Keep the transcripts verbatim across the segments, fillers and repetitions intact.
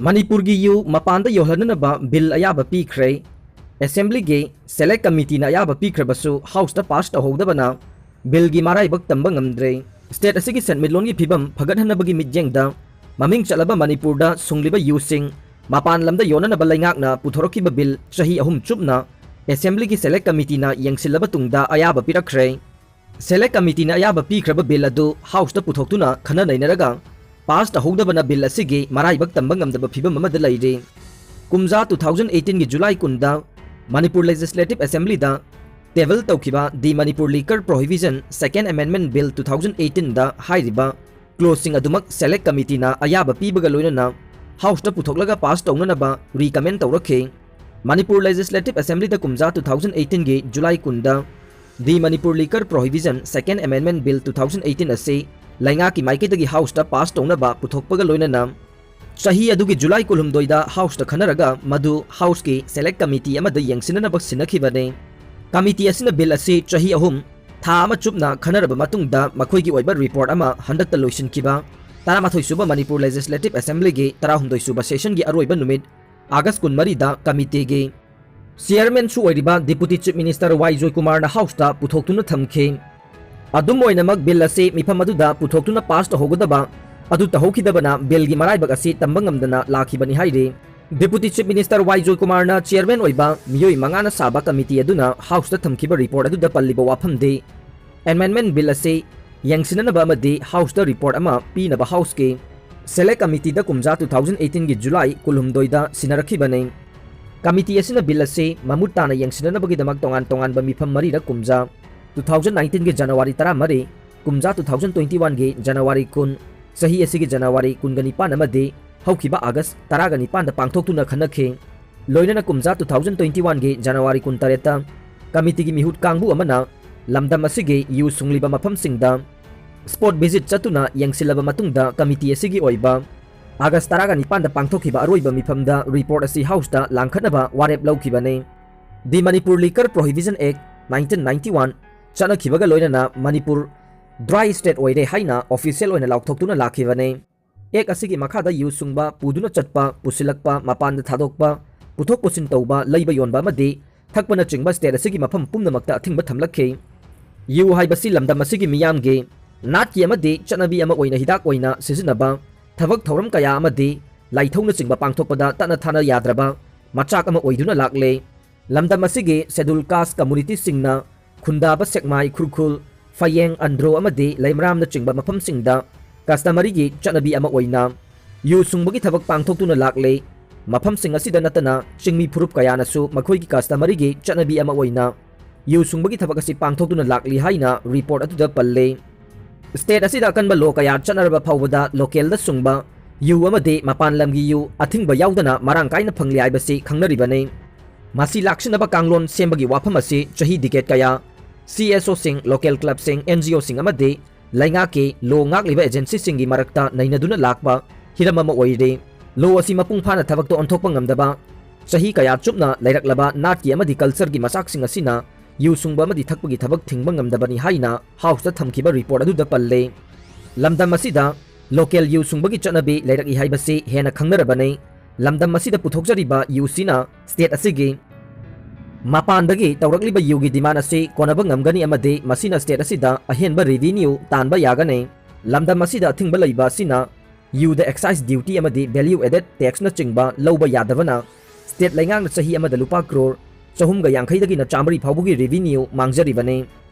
ꯃꯅꯤꯄꯨꯔꯒꯤ ꯌꯨ ꯃꯄꯥꯟꯗ ꯌꯣꯜꯍꯟꯅꯅꯕ ꯕꯤꯜ ꯑꯌꯥꯕ ꯄꯤꯈ꯭ꯔꯦ꯫ ꯑꯦꯁꯦꯝꯕ꯭ꯂꯤꯒꯤ ꯁꯦꯂꯦꯛ ꯀꯃꯤꯇꯤꯅ ꯑꯌꯥꯕ ꯄꯤꯈ꯭ꯔꯕꯁꯨ ꯍꯥꯎꯁꯇ ꯄꯥꯁ ꯇꯧꯍꯧꯗꯕꯅ ꯕꯤꯜꯒꯤ ꯃꯔꯥꯏꯕꯛ ꯇꯝꯕ ꯉꯝꯗ꯭ꯔꯦ꯫ ꯁ꯭ꯇꯦꯠ ꯑꯁꯤꯒꯤ ꯁꯦꯟꯃꯤꯠꯂꯣꯟꯒꯤ ꯐꯤꯕꯝ ꯐꯒꯠꯍꯟꯅꯕꯒꯤ ꯃꯤꯠꯌꯦꯡꯗ ꯃꯃꯤꯡ ꯆꯠꯂꯕ ꯃꯅꯤꯄꯨꯔꯗ ꯁꯨꯡꯂꯤꯕ ꯌꯨꯁꯤꯡ ꯃꯄꯥꯟ ꯂꯝꯗ ꯌꯣꯟꯅꯅꯕ ꯂꯩꯉꯥꯛꯅ ꯄꯨꯊꯣꯔꯛꯈꯤꯕ ꯕꯤꯜ ꯆꯍꯤ ꯑꯍꯨꯝ ꯆꯨꯞꯅ ꯑꯦꯁꯦꯝꯕ꯭ꯂꯤꯒꯤ ꯁꯦꯂꯦꯛ ꯀꯃꯤꯇꯤꯅ ꯌꯦꯡꯁꯤꯜꯂꯕ ꯇꯨꯡꯗ ꯑꯌꯥꯕ ꯄꯤꯔꯛꯈ꯭ꯔꯦ꯫ ꯁꯦꯂꯦꯛ ꯀꯃꯤꯇꯤꯅ ꯑꯌꯥꯕ ꯄꯤꯈ꯭ꯔꯕ ꯕꯤꯜ ꯑꯗꯨ ꯍꯥꯎꯁꯇ ꯄꯨꯊꯣꯛꯇꯨꯅ ꯈꯟꯅ ꯅꯩꯅꯔꯒ ꯄꯥꯁ ꯇꯧꯍꯧꯗꯕꯅ ꯕꯤꯜ ꯑꯁꯤꯒꯤ ꯃꯔꯥꯏꯕꯛ ꯇꯝꯕ ꯉꯝꯗꯕ ꯐꯤꯕꯝ ꯑꯃꯗ ꯂꯩꯔꯤ꯫ ꯀꯨꯝꯖꯥ two thousand eighteen ꯒꯤ ꯖꯨꯂꯥꯏ ꯀꯨꯟꯗ ꯃꯅꯤꯄꯨꯔ ꯂꯦꯖꯤꯁꯂꯦꯇꯤꯚ ꯑꯦꯁꯦꯝꯕ꯭ꯂꯤꯗ ꯇꯦꯕꯜ ꯇꯧꯈꯤꯕ The Manipur Liquor Prohibition Second Amendment Bill two thousand eighteen ꯗ ꯍꯥꯏꯔꯤꯕ ꯀ꯭ꯂꯣꯖꯁꯤꯡ ꯑꯗꯨꯃꯛ ꯁꯦꯂꯦꯛ ꯀꯃꯤꯇꯤꯅ ꯑꯌꯥꯕ ꯄꯤꯕꯒ ꯂꯣꯏꯅꯅ ꯍꯥꯎꯁꯇ ꯄꯨꯊꯣꯛꯂꯒ ꯄꯥꯁ ꯇꯧꯅꯅꯕ ꯔꯤꯀꯃꯦꯟ ꯇꯧꯔꯛꯈꯤ꯫ ꯃꯅꯤꯄꯨꯔ ꯂꯦꯖꯤꯁꯂꯦꯇꯤꯚ ꯑꯦꯁꯦꯝꯕ꯭ꯂꯤꯗ ꯀꯨꯝꯖꯥ two thousand eighteen ꯒꯤ ꯖꯨꯂꯥꯏ ꯀꯨꯟꯗ The Manipur Liquor Prohibition Second Amendment Bill two thousand eighteen ꯑꯁꯤ ꯂꯩꯉꯥꯛꯀꯤ ꯃꯥꯏꯀꯩꯗꯒꯤ ꯍꯥꯎꯁꯇ ꯄꯥꯁ ꯇꯧꯅꯕ ꯄꯨꯊꯣꯛꯄꯒ ꯂꯣꯏꯅꯅ ꯆꯍꯤ ꯑꯗꯨꯒꯤ ꯖꯨꯂꯥꯏ ꯀꯨꯟꯍꯨꯝꯗꯣꯏꯗ ꯍꯥꯎꯁꯇ ꯈꯟꯅꯔꯒ ꯃꯗꯨ ꯍꯥꯎꯁꯀꯤ ꯁꯦꯂꯦꯛ ꯀꯃꯤꯇꯤ ꯑꯃꯗ ꯌꯦꯡꯁꯤꯟꯅꯅꯕ ꯁꯤꯟꯅꯈꯤꯕꯅꯤ꯫ ꯀꯃꯤꯇꯤ ꯑꯁꯤꯅ ꯕꯤꯜ ꯑꯁꯤ ꯆꯍꯤ ꯑꯍꯨꯝ, ꯊꯥ ꯑꯃ ꯆꯨꯞꯅ ꯈꯟꯅꯔꯕ ꯃꯇꯨꯡꯗ ꯃꯈꯣꯏꯒꯤ ꯑꯣꯏꯕ ꯔꯤꯄꯣꯔꯠ ꯑꯃ ꯍꯟꯗꯛꯇ ꯂꯣꯏꯁꯤꯟꯈꯤꯕ ꯇꯔꯥꯃꯥꯊꯣꯏ ꯁꯨꯕ ꯃꯅꯤꯄꯨꯔ ꯂꯦꯖꯤꯁꯂꯦꯇꯤꯚ ꯑꯦꯁꯦꯝꯕ꯭ꯂꯤꯒꯤ ꯇꯔꯥꯍꯨꯝꯗꯣꯏ ꯁꯨꯕ ꯁꯦꯁꯟꯒꯤ ꯑꯔꯣꯏꯕ ꯅꯨꯃꯤꯠ ꯑꯥꯒꯁ ꯀꯨꯟꯃꯔꯤꯗ ꯀꯃꯤꯇꯤꯒꯤ ꯆꯤꯌꯔꯃꯦꯟꯁꯨ ꯑꯣꯏꯔꯤꯕ ꯗꯤꯄꯨꯇꯤ ꯆꯤꯐ ꯃꯤꯅꯤꯁꯇꯔ ꯋꯥꯏ ꯖꯣꯏꯀꯨꯃꯥꯔꯅ ꯍꯥꯎꯁꯇ ꯄꯨꯊꯣꯛꯇꯨꯅ ꯊꯝꯈꯤ꯫ ꯑꯗꯨꯝ ꯑꯣꯏꯅꯃꯛ, ꯕꯤꯜ ꯑꯁꯤ ꯃꯤꯐꯝ ꯑꯗꯨꯗ ꯄꯨꯊꯣꯛꯇꯨꯅ ꯄꯥꯁ ꯇꯧꯍꯧꯒꯗꯕ ꯑꯗꯨ ꯇꯧꯍꯧꯈꯤꯗꯕꯅ ꯕꯤꯜꯒꯤ ꯃꯔꯥꯏꯕꯛ ꯑꯁꯤ ꯇꯝꯕ ꯉꯝꯗꯅ ꯂꯥꯛꯈꯤꯕꯅꯤ ꯍꯥꯏꯔꯤ꯫ ꯗꯤꯄꯨꯇꯤ ꯆꯤꯐ ꯃꯤꯅꯤꯁꯇꯔ ꯋꯥꯏ ꯖꯣꯏꯀꯨꯃꯥꯔꯅ ꯆꯤꯌꯔꯃꯦꯟ ꯑꯣꯏꯕ ꯃꯤꯑꯣꯏ ꯃꯉꯥꯅ ꯁꯥꯕ ꯀꯃꯤꯇꯤ ꯑꯗꯨꯅ ꯍꯥꯎꯁꯇ ꯊꯝꯈꯤꯕ ꯔꯤꯄꯣꯔꯠ ꯑꯗꯨꯗ ꯄꯜꯂꯤꯕ ꯋꯥꯐꯝꯗꯤ ꯑꯦꯃꯦꯟꯗꯃꯦꯟꯠ ꯕꯤꯜ ꯑꯁꯤ ꯌꯦꯡꯁꯤꯟꯅꯅꯕ ꯑꯃꯗꯤ ꯍꯥꯎꯁꯇ ꯔꯤꯄꯣꯔꯠ ꯑꯃ ꯄꯤꯅꯕ ꯍꯥꯎꯁꯀꯤ ꯁꯦꯂꯦꯛ ꯀꯃꯤꯇꯤꯗ ꯀꯨꯝꯖꯥ two thousand eighteen ꯒꯤ ꯖꯨꯂꯥꯏ ꯀꯨꯟꯍꯨꯝꯗꯣꯏꯗ ꯁꯤꯟꯅꯔꯛꯈꯤꯕꯅꯤ꯫ ꯀꯃꯤꯇꯤ ꯑꯁꯤꯅ ꯕꯤꯜ ꯑꯁꯤ ꯃꯃꯨꯠ ꯇꯥꯅ ꯌꯦꯡꯁꯤꯟꯅꯅꯕꯒꯤꯗꯃꯛ ꯇꯣꯉꯥꯟ ꯇꯣꯉꯥꯟꯕ ꯃꯤꯐꯝ ꯃꯔꯤꯔꯛ ꯀꯨꯝꯖꯥ two thousand nineteen ꯒꯤ ꯖꯅꯋꯥꯔꯤ ꯇꯔꯥꯃꯔꯤ, ꯀꯨꯝꯖꯥ two thousand twenty one ꯒꯤ ꯖꯅꯋꯥꯔꯤ ꯀꯨꯟ, ꯆꯍꯤ ꯑꯁꯤꯒꯤ ꯖꯅꯋꯥꯔꯤ ꯀꯨꯟꯒ ꯅꯤꯄꯥꯟ ꯑꯃꯗꯤ ꯍꯧꯈꯤꯕ ꯑꯥꯒꯁ ꯇꯔꯥꯒ ꯅꯤꯄꯥꯟꯗ ꯄꯥꯡꯊꯣꯛꯇꯨꯅ ꯈꯟꯅꯈꯤ꯫ ꯂꯣꯏꯅꯅ ꯀꯨꯝꯖꯥ two thousand twenty one ꯒꯤ ꯖꯅꯋꯥꯔꯤ ꯀꯨꯟꯇꯔꯦꯠꯇ ꯀꯃꯤꯇꯤꯒꯤ ꯃꯤꯍꯨꯠ ꯀꯥꯡꯕꯨ ꯑꯃꯅ ꯂꯝꯗꯝ ꯑꯁꯤꯒꯤ ꯌꯨ ꯁꯨꯡꯂꯤꯕ ꯃꯐꯝꯁꯤꯡꯗ ꯁ꯭ꯄꯣꯠ ꯚꯤꯖꯤꯠ ꯆꯠꯇꯨꯅ ꯌꯦꯡꯁꯤꯜꯂꯕ ꯃꯇꯨꯡꯗ ꯀꯃꯤꯇꯤ ꯑꯁꯤꯒꯤ ꯑꯣꯏꯕ ꯑꯥꯒꯁ ꯇꯔꯥꯒ ꯅꯤꯄꯥꯟꯗ ꯄꯥꯡꯊꯣꯛꯈꯤꯕ ꯑꯔꯣꯏꯕ ꯃꯤꯐꯝꯗ ꯔꯤꯄꯣꯔꯠ ꯑꯁꯤ ꯍꯥꯎꯁꯇ ꯂꯥꯡꯈꯠꯅꯕ ꯋꯥꯔꯦꯞ ꯂꯧꯈꯤꯕꯅꯤ꯫ The Manipur Liquor Prohibition Act nineteen ninety one ꯆꯠꯅꯈꯤꯕꯒ ꯂꯣꯏꯅꯅ ꯃꯅꯤꯄꯨꯔ ꯗ꯭ꯔꯥꯏ ꯁ꯭ꯇꯦꯠ ꯑꯣꯏꯔꯦ ꯍꯥꯏꯅ ꯑꯣꯐꯤꯁꯤꯌꯦꯜ ꯑꯣꯏꯅ ꯂꯥꯎꯊꯣꯛꯇꯨꯅ ꯂꯥꯛꯈꯤꯕꯅꯤ꯫ ꯑꯦꯛ ꯑꯁꯤꯒꯤ ꯃꯈꯥꯗ ꯌꯨ ꯁꯨꯡꯕ, ꯄꯨꯗꯨꯅ ꯆꯠꯄ, ꯄꯨꯁꯤꯜꯂꯛꯄ, ꯃꯄꯥꯟꯗ ꯊꯥꯗꯣꯛꯄ, ꯄꯨꯊꯣꯛ ꯄꯨꯁꯤꯟ ꯇꯧꯕ, ꯂꯩꯕ ꯌꯣꯟꯕ ꯑꯃꯗꯤ ꯊꯛꯄꯅꯆꯤꯡꯕ ꯁ꯭ꯇꯦꯠ ꯑꯁꯤꯒꯤ ꯃꯐꯝ ꯄꯨꯝꯅꯃꯛꯇ ꯑꯊꯤꯡꯕ ꯊꯝꯂꯛꯈꯤ꯫ ꯌꯨ ꯍꯥꯏꯕꯁꯤ ꯂꯝꯗꯝ ꯑꯁꯤꯒꯤ ꯃꯤꯌꯥꯝꯒꯤ ꯅꯥꯠꯀꯤ ꯑꯃꯗꯤ ꯆꯠꯅꯕꯤ ꯑꯃ ꯑꯣꯏꯅ ꯍꯤꯗꯥꯛ ꯑꯣꯏꯅ ꯁꯤꯖꯤꯟꯅꯕ, ꯊꯕꯛ ꯊꯧꯔꯝ ꯀꯌꯥ ꯑꯃꯗꯤ ꯂꯥꯏꯊꯧꯅꯆꯤꯡꯕ ꯄꯥꯡꯊꯣꯛꯄꯗ ꯇꯠꯅ ꯊꯥꯅ ꯌꯥꯗ꯭ꯔꯕ ꯃꯆꯥꯛ ꯑꯃ ꯑꯣꯏꯗꯨꯅ ꯂꯥꯛꯂꯦ꯫ ꯂꯝꯗꯝ ꯑꯁꯤꯒꯤ ꯁꯦꯗꯨꯜ ꯀꯥꯁ ꯀꯝꯃꯨꯅꯤꯇꯤꯁꯤꯡꯅ ꯈꯨꯟꯗꯥꯕ ꯁꯦꯛꯃꯥꯏ, ꯈꯨꯔꯈꯨꯜ, ꯐꯌꯦꯡ, ꯑꯟꯗ꯭ꯔꯣ ꯑꯃꯗꯤ ꯂꯩꯃꯔꯥꯝꯅꯆꯤꯡꯕ ꯃꯐꯝꯁꯤꯡꯗ ꯀꯁꯇꯃꯔꯤꯒꯤ ꯆꯠꯅꯕꯤ ꯑꯃ ꯑꯣꯏꯅ ꯌꯨ ꯁꯨꯡꯕꯒꯤ ꯊꯕꯛ ꯄꯥꯡꯊꯣꯛꯇꯨꯅ ꯂꯥꯛꯂꯦ꯫ ꯃꯐꯝꯁꯤꯡ ꯑꯁꯤꯗ ꯅꯠꯇꯅ ꯆꯤꯡꯃꯤ ꯐꯨꯔꯨꯞ ꯀꯌꯥꯅꯁꯨ ꯃꯈꯣꯏꯒꯤ ꯀꯁꯇꯃꯔꯤꯒꯤ ꯆꯠꯅꯕꯤ ꯑꯃ ꯑꯣꯏꯅ ꯌꯨ ꯁꯨꯡꯕꯒꯤ ꯊꯕꯛ ꯑꯁꯤ ꯄꯥꯡꯊꯣꯛꯇꯨꯅ ꯂꯥꯛꯂꯤ ꯍꯥꯏꯅ ꯔꯤꯄꯣꯔꯠ ꯑꯗꯨꯗ ꯄꯜꯂꯤ꯫ ꯁ꯭ꯇꯦꯠ ꯑꯁꯤꯗ ꯑꯀꯟꯕ ꯂꯣ ꯀꯌꯥ ꯆꯠꯅꯔꯕ ꯐꯥꯎꯕꯗ ꯂꯣꯀꯦꯜꯗ ꯁꯨꯡꯕ ꯌꯨ ꯑꯃꯗꯤ ꯃꯄꯥꯟ ꯂꯝꯒꯤ ꯌꯨ ꯑꯊꯤꯡꯕ ꯌꯥꯎꯗꯅ ꯃꯔꯥꯡ ꯀꯥꯏꯅ ꯐꯪꯂꯤ ꯍꯥꯏꯕꯁꯤ ꯈꯪꯅꯔꯤꯕꯅꯤ꯫ ꯃꯁꯤ ꯂꯥꯛꯁꯤꯟꯅꯕ ꯀꯥꯡꯂꯣꯟ ꯁꯦꯝꯕꯒꯤ ꯋꯥꯐꯝ ꯑꯁꯤ ꯆꯍꯤ ꯗꯤꯀꯦꯠ ꯀꯌꯥ ꯁꯤ ꯑꯦꯁ ꯑꯣꯁꯤꯡ, ꯂꯣꯀꯦꯜ ꯀ꯭ꯂꯕꯁꯤꯡ, ꯑꯦꯟ ꯖꯤ ꯑꯣꯁꯤꯡ ꯑꯃꯗꯤ ꯂꯩꯉꯥꯛꯀꯤ ꯂꯣ ꯉꯥꯛꯂꯤꯕ ꯑꯦꯖꯦꯟꯁꯤꯁꯤꯡꯒꯤ ꯃꯔꯛꯇ ꯅꯩꯅꯗꯨꯅ ꯂꯥꯛꯄ ꯍꯤꯔꯝ ꯑꯃ ꯑꯣꯏꯔꯤ꯫ ꯂꯣ ꯑꯁꯤ ꯃꯄꯨꯡ ꯐꯥꯅ ꯊꯕꯛꯇ ꯑꯣꯟꯊꯣꯛꯄ ꯉꯝꯗꯕ, ꯆꯍꯤ ꯀꯌꯥ ꯆꯨꯞꯅ ꯂꯩꯔꯛꯂꯕ ꯅꯥꯠꯀꯤ ꯑꯃꯗꯤ ꯀꯜꯆꯔꯒꯤ ꯃꯆꯥꯛꯁꯤꯡ ꯑꯁꯤꯅ ꯌꯨ ꯁꯨꯡꯕ ꯑꯃꯗꯤ ꯊꯛꯄꯒꯤ ꯊꯕꯛ ꯊꯤꯡꯕ ꯉꯝꯗꯕꯅꯤ ꯍꯥꯏꯅ ꯍꯥꯎꯁꯇ ꯊꯝꯈꯤꯕ ꯔꯤꯄꯣꯔꯠ ꯑꯗꯨꯗ ꯄꯜꯂꯤ꯫ ꯂꯝꯗꯝ ꯑꯁꯤꯗ ꯂꯣꯀꯦꯜ ꯌꯨ ꯁꯨꯡꯕꯒꯤ ꯆꯠꯅꯕꯤ ꯂꯩꯔꯛꯏ ꯍꯥꯏꯕꯁꯤ ꯍꯦꯟꯅ ꯈꯪꯅꯔꯕꯅꯤ꯫ ꯂꯝꯗꯝ ꯑꯁꯤꯗ ꯄꯨꯊꯣꯛꯆꯔꯤꯕ ꯌꯨꯁꯤꯅ ꯁ꯭ꯇꯦꯠ ꯑꯁꯤꯒꯤ ꯃꯄꯥꯟꯗꯒꯤ ꯇꯧꯔꯛꯂꯤꯕ ꯌꯨꯒꯤ ꯗꯤꯃꯥꯟ ꯑꯁꯤ ꯀꯣꯟꯅꯕ ꯉꯝꯒꯅꯤ ꯑꯃꯗꯤ ꯃꯁꯤꯅ ꯁ꯭ꯇꯦꯠ ꯑꯁꯤꯗ ꯑꯍꯦꯟꯕ ꯔꯦꯚꯤꯅ꯭ꯌꯨ ꯇꯥꯟꯕ ꯌꯥꯒꯅꯤ꯫ ꯂꯝꯗꯝ ꯑꯁꯤꯗ ꯑꯊꯤꯡꯕ ꯂꯩꯕ ꯑꯁꯤꯅ ꯌꯨꯗ ꯑꯦꯛꯁꯥꯏꯁ ꯗ꯭ꯌꯨꯇꯤ ꯑꯃꯗꯤ ꯚꯦꯂ꯭ꯌꯨ ꯑꯦꯗꯦꯗ ꯇꯦꯛꯁꯅꯆꯤꯡꯕ ꯂꯧꯕ ꯌꯥꯗꯕꯅ ꯁ꯭ꯇꯦꯠ ꯂꯩꯉꯥꯛꯅ ꯆꯍꯤ ꯑꯃꯗ ꯂꯨꯄꯥ ꯀ꯭ꯔꯣꯔ ꯆꯍꯨꯝꯒ ꯌꯥꯡꯈꯩꯗꯒꯤꯅ ꯆꯥꯃꯔꯤ ꯐꯥꯎꯕꯒꯤ ꯔꯦꯚꯤꯅ꯭ꯌꯨ ꯃꯥꯡꯖꯔꯤꯕꯅꯤ꯫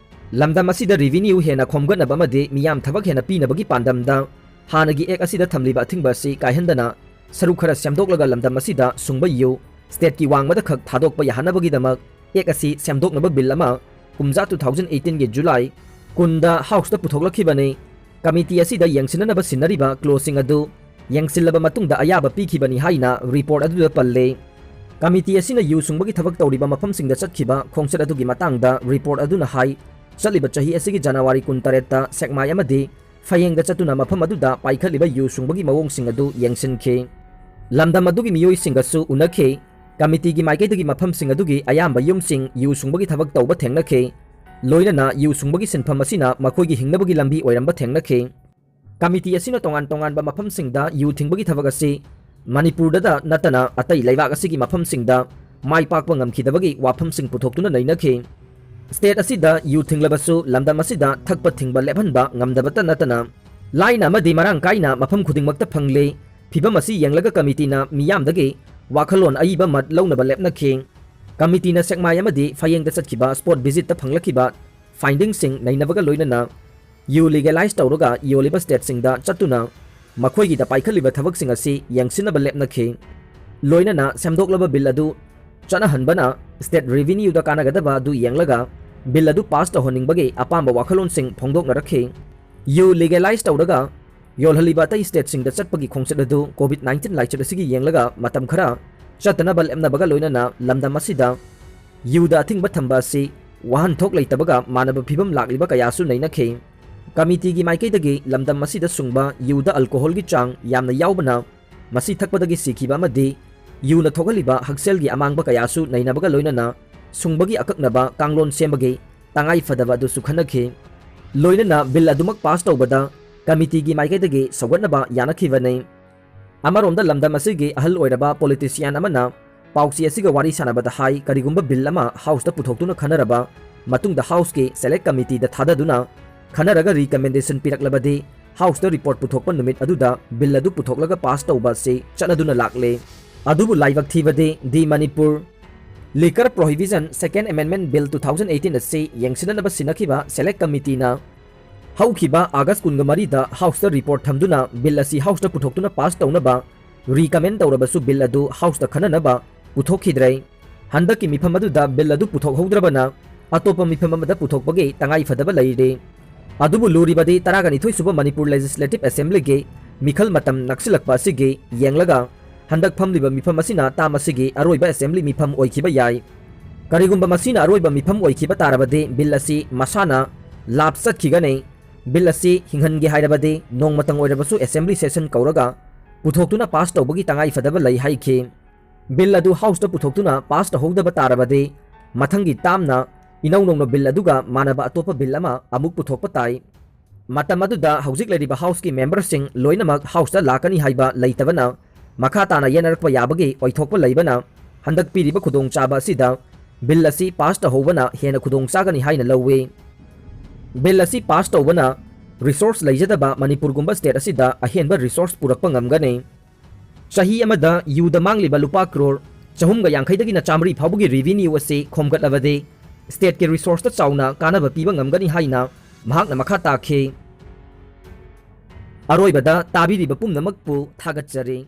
ꯂꯝꯗꯝ ꯑꯁꯤꯗ ꯔꯦꯚꯤꯅ꯭ꯌꯨ ꯍꯦꯟꯅ ꯈꯣꯝꯒꯠꯅꯕ ꯑꯃꯗꯤ ꯃꯤꯌꯥꯝ ꯊꯕꯛ ꯍꯦꯟꯅ ꯄꯤꯅꯕꯒꯤ ꯄꯥꯟꯗꯝꯗ ꯍꯥꯟꯅꯒꯤ ꯑꯦꯛ ꯑꯁꯤꯗ ꯊꯝꯂꯤꯕ ꯑꯊꯤꯡꯕ ꯑꯁꯤ ꯀꯥꯏꯍꯟꯗꯅ ꯁꯔꯨꯛ ꯈꯔ ꯁꯦꯝꯗꯣꯛꯂꯒ ꯂꯝꯗꯝ ꯑꯁꯤꯗ ꯁꯨꯡꯕ ꯌꯨ ꯁ꯭ꯇꯦꯠꯀꯤ ꯋꯥꯡꯃꯗ ꯈꯛ ꯊꯥꯗꯣꯛꯄ ꯌꯥꯍꯟꯅꯕꯒꯤꯗꯃꯛ ꯑꯦꯛ ꯑꯁꯤ ꯁꯦꯝꯗꯣꯛꯅꯕ ꯕꯤꯜ ꯑꯃ ꯀꯨꯝꯖꯥ two thousand eighteen ꯒꯤ ꯖꯨꯂꯥꯏ ꯀꯨꯟꯗ ꯍꯥꯎꯁꯇ ꯄꯨꯊꯣꯛꯂꯛꯈꯤꯕꯅꯤ꯫ ꯀꯃꯤꯇꯤ ꯑꯁꯤꯗ ꯌꯦꯡꯁꯤꯟꯅꯅꯕ ꯁꯤꯟꯅꯔꯤꯕ ꯀ꯭ꯂꯣꯖꯁꯤꯡ ꯑꯗꯨ ꯌꯦꯡꯁꯤꯜꯂꯕ ꯃꯇꯨꯡꯗ ꯑꯌꯥꯕ ꯄꯤꯈꯤꯕꯅꯤ ꯍꯥꯏꯅ ꯔꯤꯄꯣꯔꯠ ꯑꯗꯨꯗ ꯄꯜꯂꯤ꯫ ꯀꯃꯤꯇꯤ ꯑꯁꯤꯅ ꯌꯨ ꯁꯨꯡꯕꯒꯤ ꯊꯕꯛ ꯇꯧꯔꯤꯕ ꯃꯐꯝꯁꯤꯡꯗ ꯆꯠꯈꯤꯕ ꯈꯣꯡꯆꯠ ꯑꯗꯨꯒꯤ ꯃꯇꯥꯡꯗ ꯔꯤꯄꯣꯔꯠ ꯑꯗꯨꯅ ꯍꯥꯏ, ꯆꯠꯂꯤꯕ ꯆꯍꯤ ꯑꯁꯤꯒꯤ ꯖꯅꯋꯥꯔꯤ ꯀꯨꯟꯇꯔꯦꯠꯇ ꯁꯦꯛꯃꯥꯏ ꯑꯃꯗꯤ ꯐꯌꯦꯡꯗ ꯆꯠꯇꯨꯅ ꯃꯐꯝ ꯑꯗꯨꯗ ꯄꯥꯏꯈꯠꯂꯤꯕ ꯌꯨ ꯁꯨꯡꯕꯒꯤ ꯃꯑꯣꯡꯁꯤꯡ ꯑꯗꯨ ꯌꯦꯡꯁꯤꯟꯈꯤ꯫ ꯂꯝꯗꯝ ꯑꯗꯨꯒꯤ ꯃꯤꯑꯣꯏꯁꯤꯡꯒꯁꯨ ꯎꯅꯈꯤ꯫ ꯀꯃꯤꯇꯤꯒꯤ ꯃꯥꯏꯀꯩꯗꯒꯤ ꯃꯐꯝꯁꯤꯡ ꯑꯗꯨꯒꯤ ꯑꯌꯥꯝꯕ ꯌꯨꯝꯁꯤꯡ ꯌꯨ ꯁꯨꯡꯕꯒꯤ ꯊꯕꯛ ꯇꯧꯕ ꯊꯦꯡꯅꯈꯤ꯫ ꯂꯣꯏꯅꯅ ꯌꯨ ꯁꯨꯡꯕꯒꯤ ꯁꯤꯟꯐꯝ ꯑꯁꯤꯅ ꯃꯈꯣꯏꯒꯤ ꯍꯤꯡꯅꯕꯒꯤ ꯂꯝꯕꯤ ꯑꯣꯏꯔꯝꯕ ꯊꯦꯡꯅꯈꯤ꯫ ꯀꯃꯤꯇꯤ ꯑꯁꯤꯅ ꯇꯣꯉꯥꯟ ꯇꯣꯉꯥꯟꯕ ꯃꯐꯝꯁꯤꯡꯗ ꯌꯨ ꯊꯤꯡꯕꯒꯤ ꯊꯕꯛ ꯑꯁꯤ ꯃꯅꯤꯄꯨꯔꯗꯗ ꯅꯠꯇꯅ ꯑꯇꯩ ꯂꯩꯕꯥꯛ ꯑꯁꯤꯒꯤ ꯃꯐꯝꯁꯤꯡꯗ ꯃꯥꯏ ꯄꯥꯛꯄ ꯉꯝꯈꯤꯗꯕꯒꯤ ꯋꯥꯐꯝꯁꯤꯡ ꯄꯨꯊꯣꯛꯇꯨꯅ ꯅꯩꯅꯈꯤ꯫ ꯁ꯭ꯇꯦꯠ ꯑꯁꯤꯗ ꯌꯨ ꯊꯤꯡꯂꯕꯁꯨ ꯂꯝꯗꯝ ꯑꯁꯤꯗ ꯊꯛꯄ ꯊꯤꯡꯕ ꯂꯦꯞꯍꯟꯕ ꯉꯝꯗꯕꯇ ꯅꯠꯇꯅ ꯂꯥꯏꯅ ꯑꯃꯗꯤ ꯃꯔꯥꯡ ꯀꯥꯏꯅ ꯃꯐꯝ ꯈꯨꯗꯤꯡꯃꯛꯇ ꯐꯪꯂꯤ꯫ ꯐꯤꯚꯝ ꯑꯁꯤ ꯌꯦꯡꯂꯒ ꯀꯃꯤꯇꯤꯅ ꯃꯤꯌꯥꯝꯗꯒꯤ ꯋꯥꯈꯜꯂꯣꯟ ꯑꯏꯕ ꯃꯠ ꯂꯧꯅꯕ ꯂꯦꯞꯅꯈꯤ꯫ ꯀꯃꯤꯇꯤꯅ ꯁꯦꯛꯃꯥꯏ ꯑꯃꯗꯤ ꯐꯌꯦꯡꯗ ꯆꯠꯈꯤꯕ spot visitꯇ ꯐꯪꯂꯛꯈꯤꯕ findingꯁꯤꯡ ꯅꯩꯅꯕꯒ ꯂꯣꯏꯅꯅ ꯌꯨ legalize ꯇꯧꯔꯒ ꯌꯣꯜꯂꯤꯕ ꯁ꯭ꯇꯦꯠꯁꯤꯡꯗ ꯆꯠꯇꯨꯅ ꯃꯈꯣꯏꯒꯤꯗ ꯄꯥꯏꯈꯠꯂꯤꯕ ꯊꯕꯛꯁꯤꯡ ꯑꯁꯤ ꯌꯦꯡꯁꯤꯟꯅꯕ ꯂꯦꯞꯅꯈꯤ꯫ ꯂꯣꯏꯅꯅ ꯁꯦꯝꯗꯣꯛꯂꯕ ꯕꯤꯜ ꯑꯗꯨ ꯆꯠꯅꯍꯟꯕꯅ ꯁ꯭ꯇꯦꯠ ꯔꯦꯚꯤꯅ꯭ꯌꯨꯗ ꯀꯥꯟꯅꯒꯗꯕ ꯑꯗꯨ ꯌꯦꯡꯂꯒ ꯕꯤꯜ ꯑꯗꯨ ꯄꯥꯁ ꯇꯧꯍꯟꯅꯤꯡꯕꯒꯤ ꯑꯄꯥꯝꯕ ꯋꯥꯈꯜꯂꯣꯟꯁꯤꯡ ꯐꯣꯡꯗꯣꯛꯅꯔꯛꯈꯤ꯫ ꯌꯨ legalize ꯇꯧꯔꯒ ꯌꯣꯜꯍꯜꯂꯤꯕ ꯑꯇꯩ ꯁ꯭ꯇꯦꯠꯁꯤꯡꯗ ꯆꯠꯄꯒꯤ ꯈꯣꯡꯆꯠ ꯑꯗꯨ COVID nineteen ꯂꯥꯏꯆꯠ ꯑꯁꯤꯒꯤ ꯌꯦꯡꯂꯒ ꯃꯇꯝ ꯈꯔ ꯆꯠꯇꯅꯕ ꯂꯦꯞꯅꯕꯒ ꯂꯣꯏꯅꯅ ꯂꯝꯗꯝ ꯑꯁꯤꯗ ꯌꯨꯗ ꯑꯊꯤꯡꯕ ꯊꯝꯕ ꯑꯁꯤ ꯋꯥꯍꯟꯊꯣꯛ ꯂꯩꯇꯕꯒ ꯃꯥꯟꯅꯕ ꯐꯤꯚꯝ ꯂꯥꯛꯂꯤꯕ ꯀꯌꯥꯁꯨ ꯅꯩꯅꯈꯤ꯫ ꯀꯃꯤꯇꯤꯒꯤ ꯃꯥꯏꯀꯩꯗꯒꯤ ꯂꯝꯗꯝ ꯑꯁꯤꯗ ꯁꯨꯡꯕ ꯌꯨꯗ alcoholꯒꯤ ꯆꯥꯡ ꯌꯥꯝꯅ ꯌꯥꯎꯕꯅ ꯃꯁꯤ ꯊꯛꯄꯗꯒꯤ ꯁꯤꯈꯤꯕ ꯑꯃꯗꯤ ꯌꯨꯅ ꯊꯣꯛꯍꯜꯂꯤꯕ ꯍꯛꯁꯦꯜꯒꯤ ꯑꯃꯥꯡꯕ ꯀꯌꯥꯁꯨ ꯅꯩꯅꯕꯒ ꯂꯣꯏꯅꯅ ꯁꯨꯡꯕꯒꯤ ꯑꯀꯛꯅꯕ ꯀꯥꯡꯂꯣꯟ ꯁꯦꯝꯕꯒꯤ ꯇꯉꯥꯏ ꯐꯗꯕ ꯑꯗꯨꯁꯨ ꯈꯟꯅꯈꯤ꯫ ꯂꯣꯏꯅꯅ ꯕꯤꯜ ꯑꯗꯨꯃꯛ ꯄꯥꯁ ꯇꯧꯕꯗ ꯀꯃꯤꯇꯤꯒꯤ ꯃꯥꯏꯀꯩꯗꯒꯤ ꯁꯧꯒꯠꯅꯕ ꯌꯥꯅꯈꯤꯕꯅꯤ꯫ ꯑꯃꯔꯣꯝꯗ ꯂꯝꯗꯝ ꯑꯁꯤꯒꯤ ꯑꯍꯜ ꯑꯣꯏꯔꯕ politician ꯑꯃꯅ ꯄꯥꯎꯆꯦ ꯑꯁꯤꯒ ꯋꯥꯔꯤ ꯁꯥꯟꯅꯕꯗ ꯍꯥꯏ, ꯀꯔꯤꯒꯨꯝꯕ ꯕꯤꯜ ꯑꯃ ꯍꯥꯎꯁꯇ ꯄꯨꯊꯣꯛꯇꯨꯅ ꯈꯟꯅꯔꯕ ꯃꯇꯨꯡꯗ ꯍꯥꯎꯁꯀꯤ ꯁꯦꯂꯦꯛ ꯀꯃꯤꯇꯤꯗ ꯊꯥꯗꯗꯨꯅ ꯈꯟꯅꯔꯒ recommendation ꯄꯤꯔꯛꯂꯕꯗꯤ ꯍꯥꯎꯁꯇ ꯔꯤꯄꯣꯔꯠ ꯄꯨꯊꯣꯛꯄ ꯅꯨꯃꯤꯠ ꯑꯗꯨꯗ ꯕꯤꯜ ꯑꯗꯨ ꯄꯨꯊꯣꯛꯂꯒ ꯄꯥꯁ ꯇꯧꯕ ꯑꯁꯤ ꯆꯠꯅꯗꯨꯅ ꯂꯥꯛꯂꯦ꯫ ꯑꯗꯨꯕꯨ ꯂꯥꯏꯕꯛ ꯊꯤꯕꯗꯤ the Manipur Liquor Prohibition Second Amendment Bill two thousand eighteen ꯑꯁꯤ ꯌꯦꯡꯁꯤꯟꯅꯅꯕ ꯁꯤꯟꯅꯈꯤꯕ ꯁꯦꯂꯦꯛ ꯀꯃꯤꯇꯤꯅ ꯍꯧꯈꯤꯕ ꯑꯥꯒꯁ ꯀꯨꯟꯒ ꯃꯔꯤꯗ ꯍꯥꯎꯁꯇ ꯔꯤꯄꯣꯔꯠ ꯊꯝꯗꯨꯅ ꯕꯤꯜ ꯑꯁꯤ ꯍꯥꯎꯁꯇ ꯄꯨꯊꯣꯛꯇꯨꯅ ꯄꯥꯁ ꯇꯧꯅꯕ recommend ꯇꯧꯔꯕꯁꯨ ꯕꯤꯜ ꯑꯗꯨ ꯍꯥꯎꯁꯇ ꯈꯟꯅꯅꯕ ꯄꯨꯊꯣꯛꯈꯤꯗ꯭ꯔꯦ꯫ ꯍꯟꯗꯛꯀꯤ ꯃꯤꯐꯝ ꯑꯗꯨꯗ ꯕꯤꯜ ꯑꯗꯨ ꯄꯨꯊꯣꯛꯍꯧꯗ꯭ꯔꯕꯅ ꯑꯇꯣꯞꯄ ꯃꯤꯐꯝ ꯑꯃꯗ ꯄꯨꯊꯣꯛꯄꯒꯤ ꯇꯉꯥꯏ ꯐꯗꯕ ꯂꯩꯔꯦ꯫ ꯑꯗꯨꯕꯨ ꯂꯨꯔꯤꯕꯗꯤ ꯇꯔꯥꯒ ꯅꯤꯊꯣꯏ ꯁꯨꯕ ꯃꯅꯤꯄꯨꯔ Legislative Assemblyꯒꯤ ꯃꯤꯈꯜ ꯃꯇꯝ ꯅꯛꯁꯤꯜꯂꯛꯄ ꯑꯁꯤꯒꯤ ꯌꯦꯡꯂꯒ ꯍꯟꯗꯛ ꯐꯝꯂꯤꯕ ꯃꯤꯐꯝ ꯑꯁꯤꯅ ꯇꯥꯝ ꯑꯁꯤꯒꯤ ꯑꯔꯣꯏꯕ assembly ꯃꯤꯐꯝ ꯑꯣꯏꯈꯤꯕ ꯌꯥꯏ꯫ ꯀꯔꯤꯒꯨꯝꯕ ꯃꯁꯤꯅ ꯑꯔꯣꯏꯕ ꯃꯤꯐꯝ ꯑꯣꯏꯈꯤꯕ ꯇꯥꯔꯕꯗꯤ ꯕꯤꯜ ꯑꯁꯤ ꯃꯁꯥꯅ ꯂꯥꯞ ꯆꯠꯈꯤꯒꯅꯤ꯫ ꯕꯤꯜ ꯑꯁꯤ ꯍꯤꯡꯍꯟꯒꯦ ꯍꯥꯏꯔꯕꯗꯤ ꯅꯣꯡꯃꯇꯪ ꯑꯣꯏꯔꯕꯁꯨ assembly session ꯀꯧꯔꯒ ꯄꯨꯊꯣꯛꯇꯨꯅ ꯄꯥꯁ ꯇꯧꯕꯒꯤ ꯇꯉꯥꯏ ꯐꯗꯕ ꯂꯩ ꯍꯥꯏꯈꯤ꯫ ꯕꯤꯜ ꯑꯗꯨ ꯍꯥꯎꯁꯇ ꯄꯨꯊꯣꯛꯇꯨꯅ ꯄꯥꯁ ꯇꯧꯍꯧꯗꯕ ꯇꯥꯔꯕꯗꯤ ꯃꯊꯪꯒꯤ ꯇꯥꯝꯅ ꯏꯅꯧ ꯅꯧꯅ ꯕꯤꯜ ꯑꯗꯨꯒ ꯃꯥꯟꯅꯕ ꯑꯇꯣꯞꯄ ꯕꯤꯜ ꯑꯃ ꯑꯃꯨꯛ ꯄꯨꯊꯣꯛꯄ ꯇꯥꯏ꯫ ꯃꯇꯝ ꯑꯗꯨꯗ ꯍꯧꯖꯤꯛ ꯂꯩꯔꯤꯕ ꯍꯥꯎꯁꯀꯤ ꯃꯦꯝꯕꯔꯁꯤꯡ ꯂꯣꯏꯅꯃꯛ ꯍꯥꯎꯁꯇ ꯂꯥꯛꯀꯅꯤ ꯍꯥꯏꯕ ꯂꯩꯇꯕꯅ, ꯃꯈꯥ ꯇꯥꯅ ꯌꯦꯟꯅꯔꯛꯄ ꯌꯥꯕꯒꯤ ꯑꯣꯏꯊꯣꯛꯄ ꯂꯩꯕꯅ, ꯍꯟꯗꯛ ꯄꯤꯔꯤꯕ ꯈꯨꯗꯣꯡꯆꯥꯕ ꯑꯁꯤꯗ ꯕꯤꯜ ꯑꯁꯤ ꯄꯥꯁ ꯇꯧꯍꯧꯕꯅ ꯍꯦꯟꯅ ꯈꯨꯗꯣꯡ ꯆꯥꯒꯅꯤ ꯍꯥꯏꯅ ꯂꯧꯏ꯫ ꯕꯤꯜ ꯑꯁꯤ ꯄꯥꯁ ꯇꯧꯕꯅ ꯔꯤꯁꯣꯔꯁ ꯂꯩꯖꯗꯕ ꯃꯅꯤꯄꯨꯔꯒꯨꯝꯕ ꯁ꯭ꯇꯦꯠ ꯑꯁꯤꯗ ꯑꯍꯦꯟꯕ ꯔꯤꯁꯣꯔꯁ ꯄꯨꯔꯛꯄ ꯉꯝꯒꯅꯤ꯫ ꯆꯍꯤ ꯑꯃꯗ ꯌꯨꯗ ꯃꯥꯡꯂꯤꯕ ꯂꯨꯄꯥ ꯀ꯭ꯔꯣꯔ ꯆꯍꯨꯝꯒ ꯌꯥꯡꯈꯩꯗꯒꯤꯅ ꯆꯥꯃꯔꯤ ꯐꯥꯎꯕꯒꯤ ꯔꯤꯚꯤꯅ꯭ꯌꯨ ꯑꯁꯤ ꯈꯣꯝꯒꯠꯂꯕꯗꯤ ꯁ꯭ꯇꯦꯠꯀꯤ ꯔꯤꯁꯣꯔꯁꯇ ꯆꯥꯎꯅ ꯀꯥꯟꯅꯕ ꯄꯤꯕ ꯉꯝꯒꯅꯤ ꯍꯥꯏꯅ ꯃꯍꯥꯛꯅ ꯃꯈꯥ ꯇꯥꯈꯤ꯫ ꯑꯔꯣꯏꯕꯗ ꯇꯥꯕꯤꯔꯤꯕ ꯄꯨꯝꯅꯃꯛꯄꯨ ꯊꯥꯒꯠꯆꯔꯤ꯫